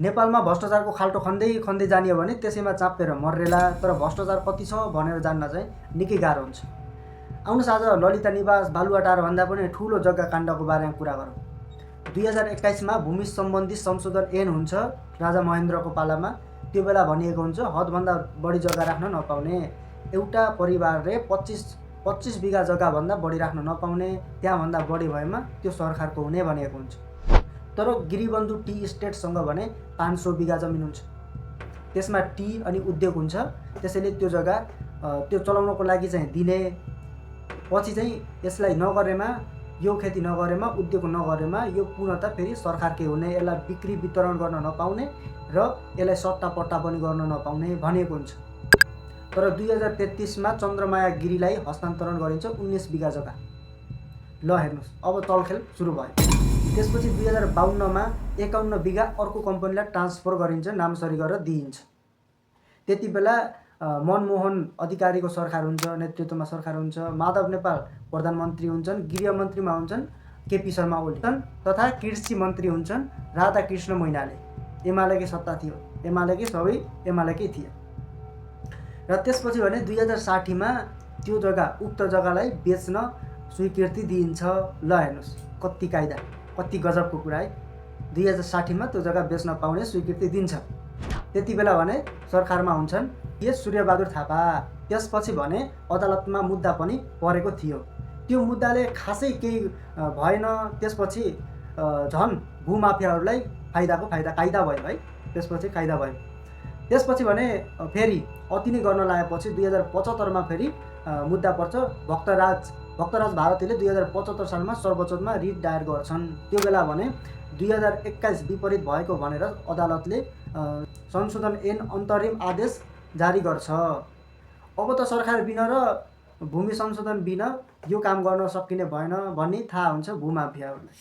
नेपालमा भ्रष्टाचारको खाल्टो खन्दै खन्दै जानियो भने त्यसैमा चापेर मर्रेला। तर भ्रष्टाचार कति छ भनेर जान्न चाहिँ निकै गाह्रो हुन्छ। आउनुहोस् आज ललिता निवास बालुवाटार भन्दा पनि ठुलो जग्गा काण्डको बारेमा कुरा गरौँ। 2021मा भूमि सम्बन्धी संशोधन ऐन हुन्छ राजा महेन्द्रको पालामा। त्यो बेला भनिएको हुन्छ हदभन्दा बढी जग्गा राख्न नपाउने, एउटा परिवारले 25 बिघा जग्गाभन्दा बढी राख्न नपाउने, त्यहाँभन्दा बढी भएमा त्यो सरकारको हुने भनिएको हुन्छ। तर गिरिबन्धु टी इस्टेटसँग भने 500 बिघा जमिन हुन्छ, त्यसमा टी अनि उद्योग हुन्छ। त्यसैले त्यो जग्गा त्यो चलाउनको लागि चाहिँ दिने, पछि चाहिँ यसलाई नगरेमा, यो खेती नगरेमा, उद्योग नगरेमा यो पूर्णतः फेरि सरकारकै हुने, यसलाई बिक्री वितरण गर्न नपाउने र यसलाई सट्टापट्टा पनि गर्न नपाउने भनेको हुन्छ। तर 2033मा चन्द्रमाया गिरीलाई हस्तान्तरण गरिन्छ 19 बिघा जग्गा। ल हेर्नुहोस्, अब चलखेल सुरु भयो। त्यसपछि 2052मा 51 बिघा अर्को कम्पनीलाई ट्रान्सफर गरिन्छ, नामसरी गरेर दिइन्छ। त्यति बेला मनमोहन अधिकारीको सरकार हुन्छ, नेतृत्वमा सरकार हुन्छ। माधव नेपाल प्रधानमन्त्री हुन्छन्, गृहमन्त्रीमा हुन्छन् केपी शर्मा ओली तथा कृषि मन्त्री हुन्छन् राधाकृष्ण मैनाली। एमालेकै सत्ता थियो, एमालेकै सबै एमालेकै थिए। र त्यसपछि भने 2060मा त्यो जग्गा, उक्त जग्गालाई बेच्न स्वीकृति दिइन्छ। ल हेर्नुहोस् कति कायदा, कति गजबको कुरा है। 2060मा त्यो जग्गा बेच्न पाउने स्वीकृति दिन्छ। त्यति बेला भने सरकारमा हुन्छन् सूर्यबहादुर थापा। त्यसपछि भने अदालतमा मुद्दा पनि परेको थियो। त्यो मुद्दाले खासै केही भएन। त्यसपछि झन् भूमाफियाहरूलाई फाइदाको फाइदा कायदा भयो है। त्यसपछि कायदा भयो। त्यसपछि भने फेरि अति नै गर्न लागेपछि 2075मा फेरि मुद्दा पर्छ। भक्तराज भारतीले 2075 सालमा सर्वोच्चमा रिट दायर गर्छन्। त्यो बेला भने 2021 विपरीत भएको भनेर अदालतले संशोधन ऐन अन्तरिम आदेश जारी गर्छ। अब त सरकार बिना र भूमि संशोधन बिना यो काम गर्न सकिने भएन भन्ने थाहा हुन्छ भूमाफियाहरूलाई।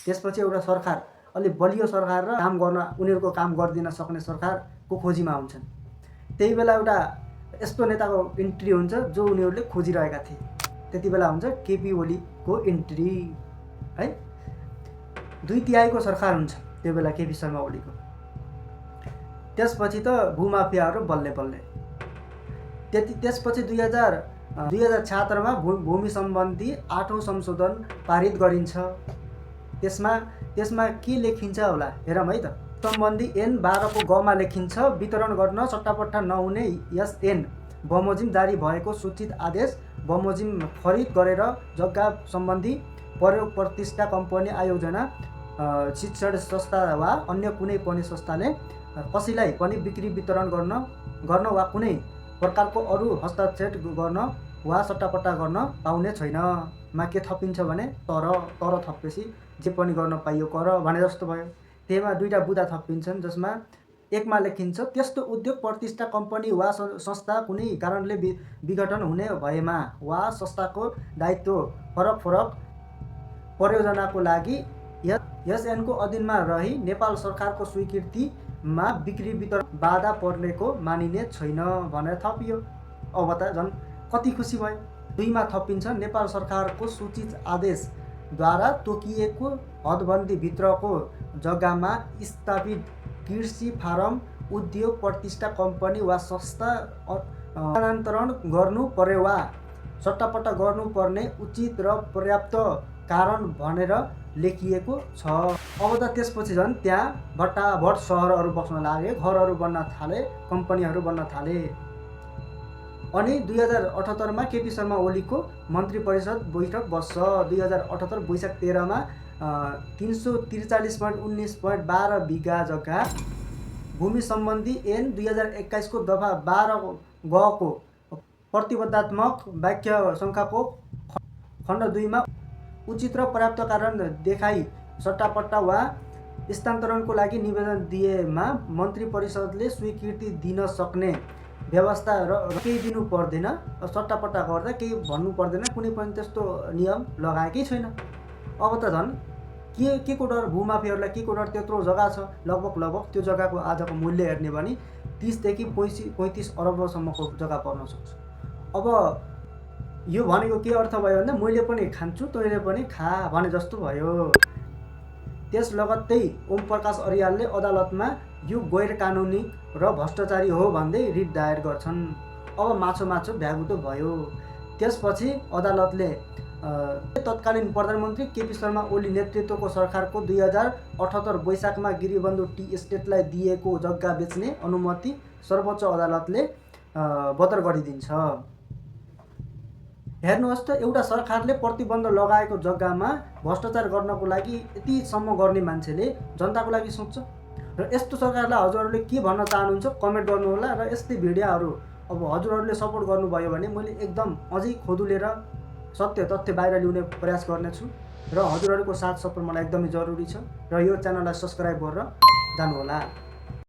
त्यसपछि एउटा सरकार, अलि बलियो सरकार र काम गर्न, उनीहरूको काम गरिदिन सक्ने सरकारको खोजीमा हुन्छन्। त्यही बेला एउटा यस्तो नेताको इन्ट्री हुन्छ जो उनीहरूले खोजिरहेका थिए। त्यति बेला हुन्छ केपी ओलीको इन्ट्री है। 2/3 सरकार हुन्छ त्यो बेला केपी शर्मा ओलीको। त्यसपछि त भूमाफियाहरू बल्ले बल्ले। त्यसपछि 2076मा भूमि सम्बन्धी 8औं संशोधन पारित गरिन्छ। त्यसमा के लेखिन्छ होला हेरौँ है त। सम्बन्धी ऐन 12 को गमा लेखिन्छ, वितरण गर्न सट्टापट्टा नहुने यस ऐन बमोजिम जारी भएको सूचित आदेश बमोजिम खरिद गरेर जग्गा सम्बन्धी प्रयोग प्रतिष्ठा कम्पनी आयोजना शिक्षण संस्था वा अन्य कुनै पनि संस्थाले कसैलाई पनि बिक्री वितरण गर्न वा कुनै प्रकारको अरू हस्तक्षेप गर्न वा सट्टापट्टा गर्न पाउने छैन। मा के थपिन्छ भने तर थपेपछि जे पनि गर्न पाइयो कर भने जस्तो भयो। त्यसमा दुईटा बुदा थपिन्छन्, जसमा एकमा लेखिन्छ त्यस्तो उद्योग प्रतिष्ठा कम्पनी वा संस्था कुनै कारणले विघटन हुने भएमा वा संस्थाको दायित्व फरक परियोजनाको लागि यस ऐनको अधीनमा रही नेपाल सरकारको स्वीकृतिमा बिक्री वितरण बाधा पर्नेको मानिने छैन भनेर थपियो। अब त झन् कति खुसी भयो। 2मा थपिन्छ नेपाल सरकारको सूचित आदेशद्वारा तोकिएको हदबन्दीभित्रको जग्गामा स्थापित कृषि फारम उद्योग प्रतिष्ठा कम्पनी वा संस्था स्थानान्तरण गर्नु पर्यो वा सट्टापट्टा गर्नुपर्ने उचित र पर्याप्त कारण भनेर लेखिएको छ। अब त त्यसपछि झन् त्यहाँ भट्टाभट सहरहरू बस्न लागे, घरहरू बन्न थाले, कम्पनीहरू बन्न थाले। अनि 2078मा केपी शर्मा ओलीको मन्त्री परिषद बैठक बस्छ। 2078 वैशाख 13मा 343.19.12 बिघा जग्गा भूमि सम्बन्धी ऐन 2021 को दफा 12 गको प्रतिबद्धात्मक वाक्य सङ्ख्याको खण्ड 2मा उचित र पर्याप्त कारण देखाई सट्टापट्टा वा स्थानान्तरणको लागि निवेदन दिएमा मन्त्री परिषदले स्वीकृति दिन सक्ने व्यवस्था र केही दिनु पर्दैन। सट्टापट्टा गर्दा केही भन्नु पर्दैन, कुनै पनि त्यस्तो नियम लगाएकै छैन। अब त झन् के को डर, भूमाफियाहरूलाई के को डर। त्यत्रो जग्गा छ, लगभग त्यो जग्गाको आजको मूल्य हेर्ने भने 30 देखि 35 अरबसम्मको जग्गा पर्न सक्छ। अब यो भनेको के अर्थ भयो भन्दा मैले पनि खान्छु तैँले पनि खा भने जस्तो भयो। त्यस लगत्तै ओम प्रकाश अर्यालले अदालतमा यो गैर कानुनी र भ्रष्टाचारी हो भन्दै रिट दायर गर्छन्। अब माछो भ्यागुतो भयो। त्यसपछि अदालतले तत्कालीन प्रधानमन्त्री केपी शर्मा ओली नेतृत्वको सरकारको 2078 वैशाखमा गिरिबन्धु टी एस्टेटलाई दिएको जग्गा बेच्ने अनुमति सर्वोच्च अदालतले बदर गरिदिन्छ। हेर्नुहोस् त, एउटा सरकारले प्रतिबन्ध लगाएको जग्गामा भ्रष्टाचार गर्नको लागि यतिसम्म गर्ने मान्छेले जनताको लागि सोच्छ। र यस्तो सरकारलाई हजुरहरूले के भन्न चाहनुहुन्छ कमेन्ट गर्नुहोला। र यस्तै भिडियोहरू अब हजुरहरूले सपोर्ट गर्नुभयो भने मैले एकदम अझै खोदुलेर सत्य तथ्य बाहिर ल्याउने प्रयास गर्नेछु। र हजुरहरूको साथ सपोर्ट मलाई एकदमै जरुरी छ। र यो च्यानललाई सब्स्क्राइब गरेर जानुहोला।